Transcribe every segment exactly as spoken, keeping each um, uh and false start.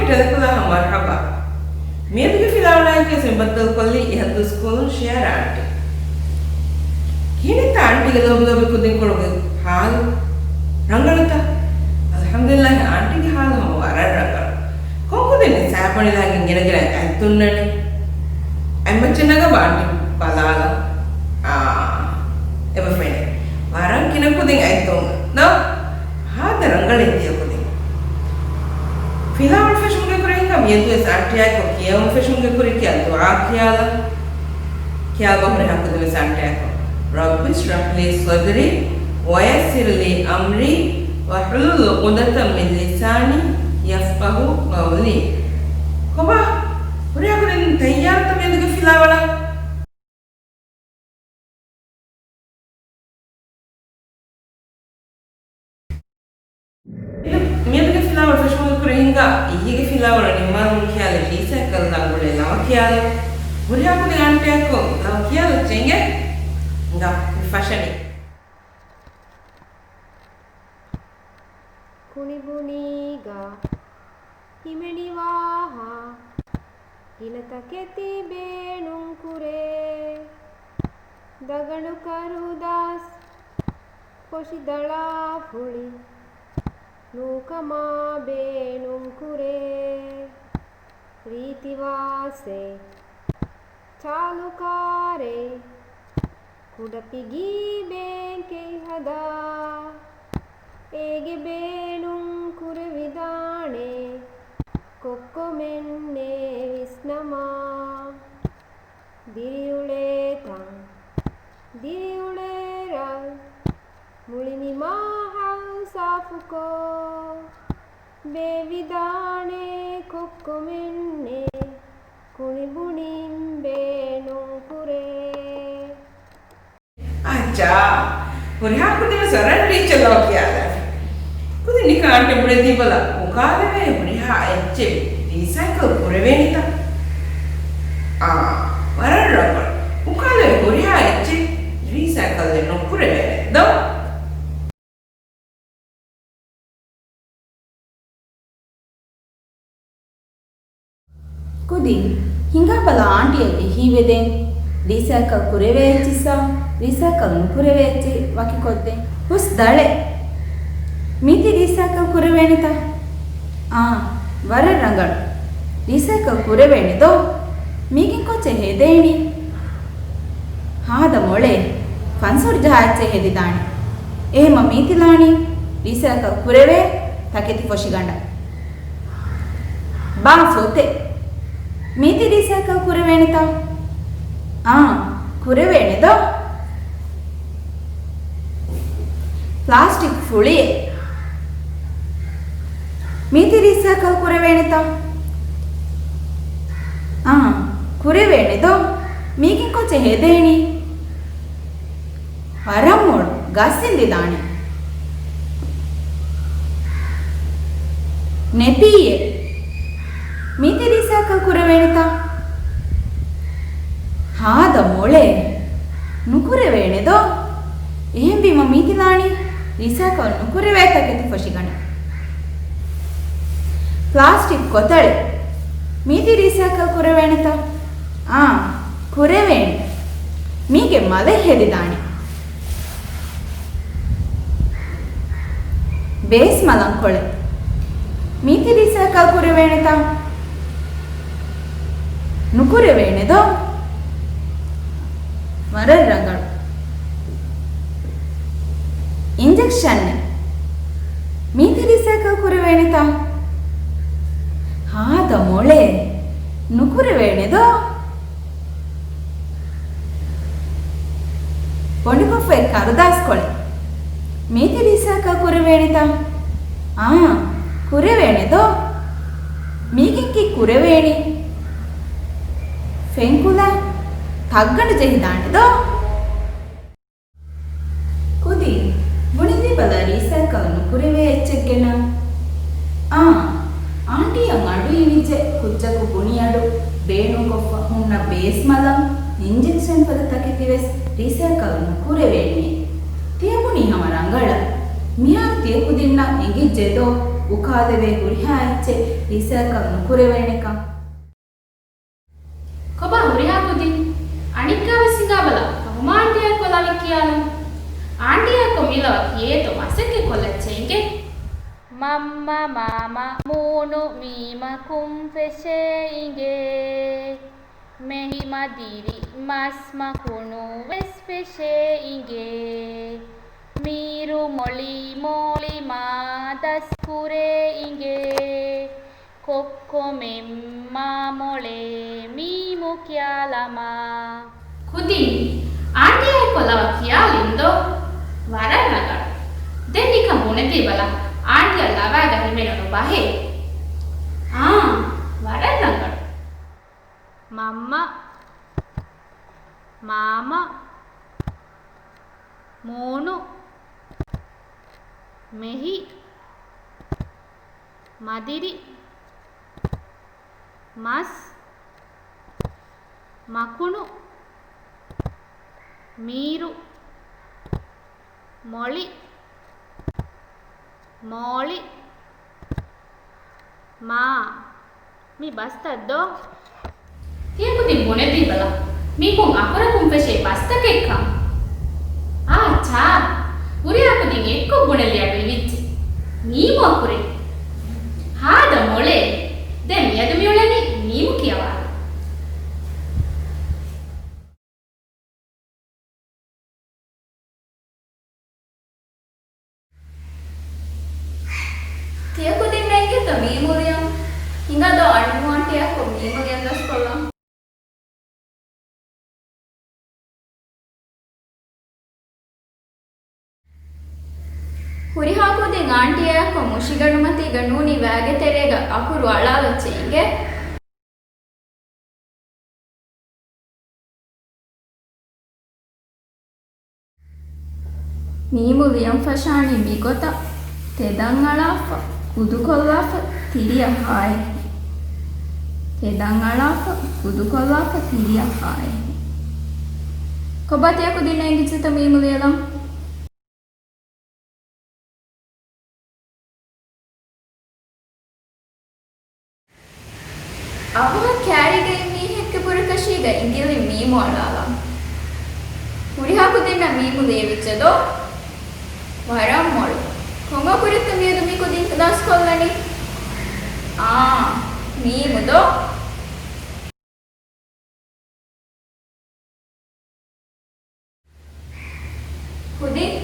ޓެލެކުލާ މަރްޙަބާ. މިއަދުގެ ފިލާވަޅާއެކުވެސް މި ބައްދަލުކޮށްލީ އިހަށްދުވަސް ކޯލުން ޝެއާރާ އާންޓީ. ކިހިނެއްތަ އާންޓީގެ ލޯބިލޯބި ކުދިންކޮޅުގެ ހާލު؟ ރަނގަޅުތަ؟ އަލްޙަމްދުލިއްލާހި، އާންޓީގެ ހާލު ހަމަ ވަރަށް ރަނގަޅު. ކޮންކުދިން ސާބަނިލާގެން ގިނަގިނަ އަތް ތުންނަނީ؟ އަތްމައްޗަށް ނަގާ އާންޓީ ބަލާލަ. އާ، އެބަ ފެނޭ. ވަރަށް ގިނަ ކުދިން އަތް ތުން ދޯ؟ ހާދަ ރަނގަޅެއް ތިޔަ ކުދިން. ފިލާވަޅު ފެށުމުގެ ކުރިން މިއަދުވެސް އާންޓީއާއެކު ކިޔެވުނު ފެށުމުގެ ކުރިން ކިޔާ ދުޢާ ކިޔާލަ. ކިޔާބަހުރި ހަކުދުވެސް އާންޓީއާއެކު. رب اشرح لي صدري ويسر لي أمري واحلل عقدة من لساني يفقهوا قولي. ކޮބާ؟ ހުރިހާ ކުދިން ތައްޔާރުތަ މިއަދުގެ ފިލާވަޅަށް؟ މިއަދުގެ ފިލާވަޅު ފެށުމުގެ ކުރިން ހިނގާ އިއްޔެގެ ފިލާވަޅު ނިންމާލުމުން ކިޔާލި ރީސައިކަލް ލަނގުޅޭ ލަވަ ކިޔާލަ. ހުރިހާ ކުދިން އާންޓީއާއެކު ލަވަ ކިޔާލަ އެނގޭ. ހިނގާ މި ފަށަނީ. ކުނިބުނީގަ ހިމެނިވާހާ ގިނަ ތަކެތި ބޭނުންކުރޭ. ދަގަނޑު ކަރުދާސް ފޮށިދަޅާ ފުޅި ނޫކަމާ ބޭނުންކުރޭ. ރީތިވާސޭ ޗާލުކާރޭ ކުޑަޕިގީ ބޭންކެއް ހަދާ. އޭގެ ބޭނުން ކުރެވިދާނެ ކޮއްކޮމެންނޭ ވިސްނަމާ. ދިރިއުޅޭ ތަން، ދިރިއުޅޭ ރަށް، މުޅި ނިމާހަލް ސާފުކޮށް، ބޭއްވިދާނެ ކޮއްކޮމެންނޭ ކުނިބުނިން ބޭނުންކުރޭ. އައްޗާ، ހުރިހާ ކުދިން ސަރަން ރީޗަށް ލަވަ ކިޔާލާފި. ކުދިން ނިކަން އަންޓެ ބުނެދީބަލަ، އުކާލެވޭ ހުރިހާ އެއްޗެއް ރީސައިކަލް ކުރެވޭނެތަ؟ އާ، ވަރަށް ރަނގަޅު. އުކާލެވޭ ހުރިހާ އެއްޗެއް ރީސައިކަލް ނުކުރެވޭނެ ދޯ؟ ކުދިން ހިނގާބަލަ އާންޓީއަށް އެހީވެދޭން. ރީސައިކަލް ކުރެވޭ އެއްޗިއްސާ ރީސައިކަލް ނުކުރެވޭ އެއްޗެއް ވަކިކޮށްދޭން. ހުސް ދަޅެއް. މީތި ރީސައިކަލް ކުރެވޭނެތަ؟ އާ، ވަރަށް ރަނގަޅު. ރީސައިކަލް ކުރެވޭނެ ދޯ؟ މީގެން ކޮއްޗެއް ހެދޭނީ؟ ހާދަ މޮޅޭ، ފަންސުރު ޖަހާ އެއްޗެއް ހެދިދާނެ. އެހެމަ މީތިލާނީ ރީސައިކަލް ކުރެވޭ ތަކެތި ފޮށިގަނޑަށް. ބާ ފޮތެއް. މީތި ރީސައިކަލް ކުރެވޭނެތަ؟ އާ، ކުރެވޭނެ ދޯ؟ ޕްލާސްޓިކް ފުޅިއެއް. މީތި ރީސައިކަލް ކުރެވޭނެތަ؟ އާ، ކުރެވޭނެ ދޯ؟ މީގެން ކޮއްޗެއް ހެދޭނީ؟ ވަރަށް މޮޅު، ގަސް އިންދިދާނެ. ނެޕީއެއް. މީތި ރީސައިކަލް ކުރެވޭނެތަ؟ ހާދަ މޮޅޭ. ނުކުރެވޭނެ ދޯ؟ އެހެންވީމަ މީތިލާނީ ރީސައިކަލް ނުކުރެވޭ ތަކެތި ފޮށިގަނޑެއް. ޕްލާސްޓިކް ކޮތަޅެއް. މީތި ރީސައިކަލް ކުރެވޭނެތަ؟ އާ، ކުރެވޭނެ. މީގެ މަލެއް ހެދިދާނެ. ބޭސް މަލަންކޮޅެއް. މީތި ރީސައިކަލް ކުރެވޭނެތަ؟ ނުކުރެވޭނެ ދޯ؟ ވަރަށް ރަނގަޅު. އިންޖެކްޝަންއެއް. މީތި ރީސައިކަލް ކުރެވޭނެތަ؟ ހާދަ މޮޅޭ. ނުކުރެވޭނެ ދޯ؟ ބޮނޑިކޮށްފައި ކަރުދާސްކޮޅެއް. މީތި ރީސައިކަލް ކުރެވޭނެތަ؟ އާ، ކުރެވޭނެ ދޯ؟ މީގެން ކީއް ކުރެވޭނީ؟ ފެންކުލަ ތައްގަނޑު ޖެހިދާނެ ދޯ؟ ކުދިން ބުނެދީބަލަ ރީސައިކަލް ނުކުރެވޭ އެއްޗެއްގެނަ؟ އާ، އާންޓީއަށް އަޑު އިވިއްޖެ ކުއްޖަކު ބުނި އަޑު ބޭނުންކޮށްފަ ހުންނަ ބޭސް މަލަށް އިންޖެކްޝަން ފަދަ ތަކެތިވެސް ރީސައިކަލް ނުކުރެވޭނީ. ތިޔަބުނީ ހަމަ ރަނގަޅަށް. މިހާރު ތިޔަ ކުދިންނަށް އެނގިއްޖެދޯ އުކާލެވޭ ހުރިހާ އެއްޗެއް ރީސައިކަލް ނުކުރެވޭނެކަން؟ ކޮބާ ހުރިހާ ކުދިން؟ އަނެއްކާވެސް ހިނގާބަލަ، ފަހުމާ އާންޓީއާއެކު ލަވަ ކިޔާލަން. އާންޓީއާއެކު މި ލަވަ ކިޔޭތޯ މަސައްކަތް ކޮށްލައްޗޭ އިނގޭ. މަންމަ މާމަ މޫނު މީމަ ކުން ފެށޭ އިނގޭ. މެހި މަދިރި މަސް މަކުނު ވެސް ފެށޭ އިނގޭ. މީރު މޮޅި މޯޅި މާ ދަސްކުރޭ އިނގޭ. ކޮއްކޮމެން މާ މޮޅޭ މީމު ކިޔާލަމާ. ކުދިން، އާންޓީއާއެކު ލަވަ ކިޔާލިންދޯ؟ ވަރަށް ރަނގަޅު. ދެން ނިކަން ބުނެދީބަލަ، އާންޓީއަށް ލަވައިގަ ހިމެނުނު ބަހެއް. އާ، ވަރަށް ރަނގަޅު. މަންމަ، މާމަ، މޫނު، މެހި، މަދިރި، މަސް، މަކުނު، މީރު، މޮޅި، މޯޅި، މާ. މި ބަސްތައްދޯ؟ ތިޔަ ކުދިން ބުނެދީބަލަ، މީކުން އަކުރަކުން ފެށޭ ބަސްތަކެއްކަން. އާ، ޗާ. ހުރިހާ ކުދިން އެއްކޮށް ބުނެލި އަޑު އިވިއްޖެ. މީމު އަކުރެއް. ހާދަ މޮޅޭ. ދެން މިއަދު މިއުޅެނީ މީމު ކިޔަވާލަން. ތިޔަ ކުދިންނަށް އެނގޭތަ މީމު ލިޔަން؟ ހިނގާދޯ އަންމު އާންޓީއާއެކު މީމު ލިޔަން ދަސްކޮށްލަން. ހުރިހާ ކުދިން އާންޓީއާއެކު މުށިގަނޑުމަތީގަ ނޫނީ ވައިގެ ތެރޭގަ އަކުރު އަޅާލައްޗޭ އިނގޭ. މީމު ލިޔަން ފަށާނީ މިގޮތަށް، ތެދަށް އަޅާފަ، ކުދުކޮށްލާފަ، ތިރިއަށް ހާއެހެން. ތެދަށް އަޅާފަ، ކުދުކޮށްލާފަ، ތިރިއަށް ހާއެހެން. ކޮބާ ތިޔަ ކުދިންނަށް އެނގިއްޖެތަ މީމު ލިޔަލަން؟ އަވަހަށް ކައިރީގައި މީހެއްގެ ބުރަކަށީގަ އިނގިލި މީމު އަޅާލަން. ހުރިހާ ކުދިންނަށް މީމު ލިޔެވިއްޖެ ދޯ؟ ވަރަށް މޮޅު. ކޮން އަކުރެއްތަ މިއަދު މި ކުދިން ދަސްކޮށްލަނީ؟ އާ، މީމު ދޯ؟ ކުދިން،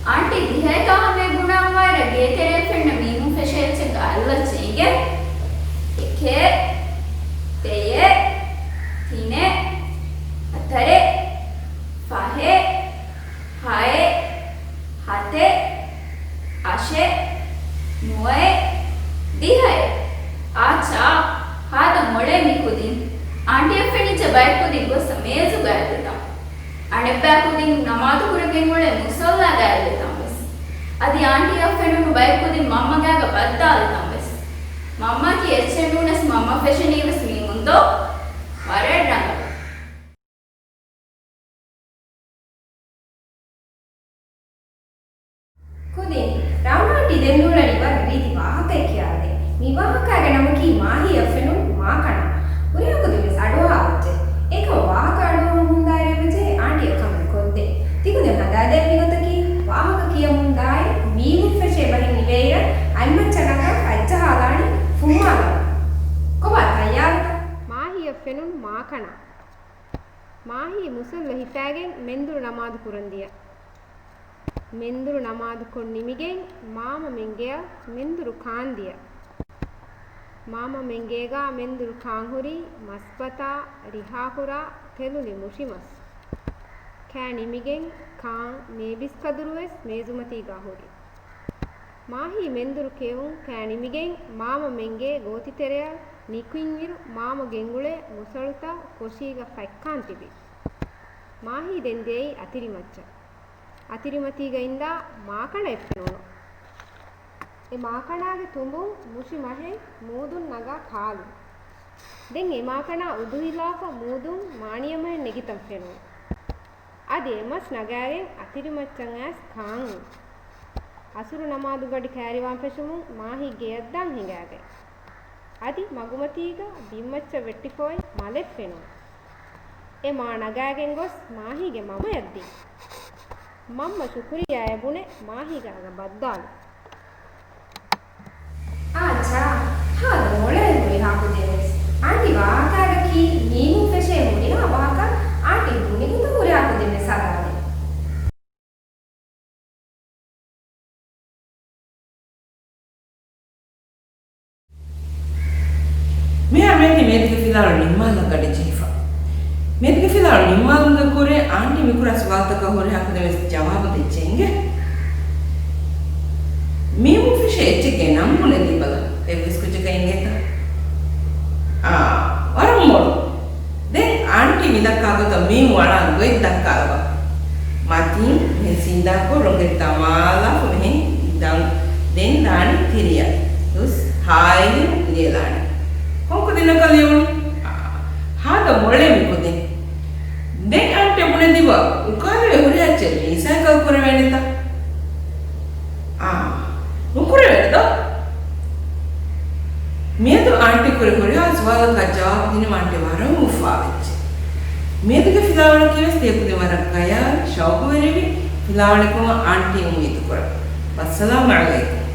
އާންޓީ ދިހައެއް ހަމަ ބުނާން ވާއިރަށް ގޭތެރެއަށް ފެންނަ މީމުން ފެށޭ އެއްޗެއް އައްލައްޗޭ އިނގޭ. އެކެއް، ދެއެއް، ތިނެއް، ހަތަރެއް، ފަހެއް، ހައެއް، ހަތެއް، އަށެއް، ނުވައެއް، ދިހައެއް. އާ ޗާ، ހާދަ މޮޅޭ މި ކުދިން. އާންޓީއަށް ފެނިއްޖެ ބައެއް ކުދިން ގޮއްސަ މޭޒުގަ އެއްލިތަން. އަނެއްބައި ކުދިން ނަމާދު ކުރެގެން އުޅޭ މުސައްލާގަ އެއްލިތަން ވެސް. އަދި އާންޓީއަށް ފެނުނު ބައެއް ކުދިން މަންމަގާގަ ބައްދާލިތަން ވެސް. މަންމައަކީ އެއްޗެއް ނޫނަސް މަންމަ ފެށެނީ ވެސް މީމުން ދޯ؟ ވަރަށް ރަނގަޅު. ކުދިން، ރައުނާ އާންޓީ ދެން މިއުޅެނީ ވަރަށް ރީތި ވާހަކައެއް ކިޔާދޭ. މި ވާހަކާގެ ނަމަކީ މާހީއަށް ފެނުނު މާކަނާ. ހުރިހާ ކުދިން ވެސް އަޑުއަހާލައްޗޭ. އެކަމަށް ވާހަކަ އަޑުއަހަމުންދާއިރު އެބަޖެހޭ އާންޓީއަށް ކަމެއް ކޮށްދޭ. ތިކުދިން ހަދާދޭ މިގޮތަކީ ވާހަކަ ކިޔަމުންދާއިރު މީމުން ފެށޭ ބަހެއް ނިވޭއިރަށް އަތްމައްޗަށް ނަގާ ފައްޖަހާލާނީ ފުއްމާލަން. ކޮބާ ތައްޔާރުތަ؟ މާހީއަށް ފެނުނު މާކަނާ. މާހީ މުސައްލަ ހިފައިގެން މެންދުރު ނަމާދު ކުރަން ދިޔަ. މެންދުރު ނަމާދުކޮށް ނިމިގެން މާމަމެން ގެއަށް މެންދުރު ކާންދިޔަ. މާމަމެން ގޭގާ މެންދުރު ކާންހުރީ މަސްބަތާ، ރިހާހުރާ، ތެލުނި މުށިމަސް. ކާ ނިމިގެން ކާން މޭބިސްކަދުރުވެސް މޭޒުމަތީގާ ހުރި. މާހީ މެންދުރު ކެއުން ކާ ނިމިގެން މާމަމެންގޭ ގޯތިތެރެއަށް ނިކުތްއިރު މާމަ ގެންގުޅޭ މުސަޅުތައް ކޮށީގަ ފަތްކާން ތިބި. މާހީ ދެން ދިޔައީ އަތިރިމައްޗަށް. އަތިރިމަތީގަ އިންދާ މާކަނަ އެއްފެނުނު. އެ މާކަނާގެ ތުނބުން މުށި މަހެއް މޫދުން ނަގާ ކާލުން. ދެން އެ މާކަނާ އުދުހިލާފަ މޫދުން މާނިޔަމަހެއް ނެގިތަން ފެނުނު. އަދި އެ މަސް ނަގާގެން އަތިރިމައްޗަށް އައިސް ކާން. އަސުރު ނަމާދުގަޑި ކައިރިވާން ފެށުމުން މާހީ ގެޔަށްދާން ހިނގާގަތް. އަދި މަގުމަތީގަ ބިންމައްޗަށް ވެއްޓިފައި މަލެއް ފެނުނު. އެ މާ ނަގާގެން ގޮސް މާހީގެ މަންމަޔަށް ދިން. މަންމަ ޝުކުރިއްޔާއޭ ބުނެ މާހީގެ އަގަށް ބައްދާލި. އާ ޗާ، ހާދަ މޮޅޭ ހުރިހާ ކުދިންވެސް. އާންޓީ ވާހަކައިގަކީ މީހުން ފެށޭ ހުރިހާ ވާހަކަ އާންޓީ ބުނިގޮތަށް ހުރިހާ ކުދިންވެސް ހަދާދޭ. މިހާރު މޭތި މޭދުގެ ފިލާވަޅު ނިންމާލަން ގަޑި ޖެހިފަ. މޭދުގެ ފިލާވަޅު ނިންމާލުމުގެ ކުރިން އާންޓީ މިކުރާ ސުވާލުތަކަށް ހުރިހާ ކުދިންވެސް ޖަވާބު ދެއްޗެ އިނގޭ. މީހުން ފެށޭ އެއްޗެއްގެ ނަން ބުނެދީބަލަ. އެއްވެސް ކުއްޖަކަށް އިނގޭތަ؟ އާ، ވަރަށް މޮޅު. ދެން އާންޓީ މިދައްކާ ގޮތަށް މީހުން އަޅާން ގޮތް ދައްކާލަބަ. މަތިން މިހެން ސިންދާކޮށް ރޮނގެއް ދަމާލާފަ މިހެން ދަން. ދެން ދާނީ ތިރިއަށް. ހުސް ހާއިރު ލިޔެލާނެ. ކޮން ކުދިންނަކަށް ލިޔެވުނު؟ ހާދަ މޮޅޭ މި ކުދިން. ދެން އާންޓީ ބުނެދީބަ އުކާލެވޭ ހުރިހާ އެއްޗެއް ރީސައިކަލް ކުރެވޭނެތަ؟ އާ، ނުކުރެވޭނެތޯ؟ މިއަދު އާންޓީ ކުރި ހުރިހާ ސުވާލަކަށް ޖަވާބު ދިނުމަށް އާންޓީ ވަރަށް އުފާވެއްޖެ. މިއަދުގެ ފިލާވަޅަކީވެސް ތިޔަ ކުދިން ވަރަށް ގަޔާން ޝައުގުވެރިވި ފިލާވަޅެއްކަމަށް އާންޓީ އުއްމީދު ކުރަން. ވައްސަލާމް އަލައިކުމް.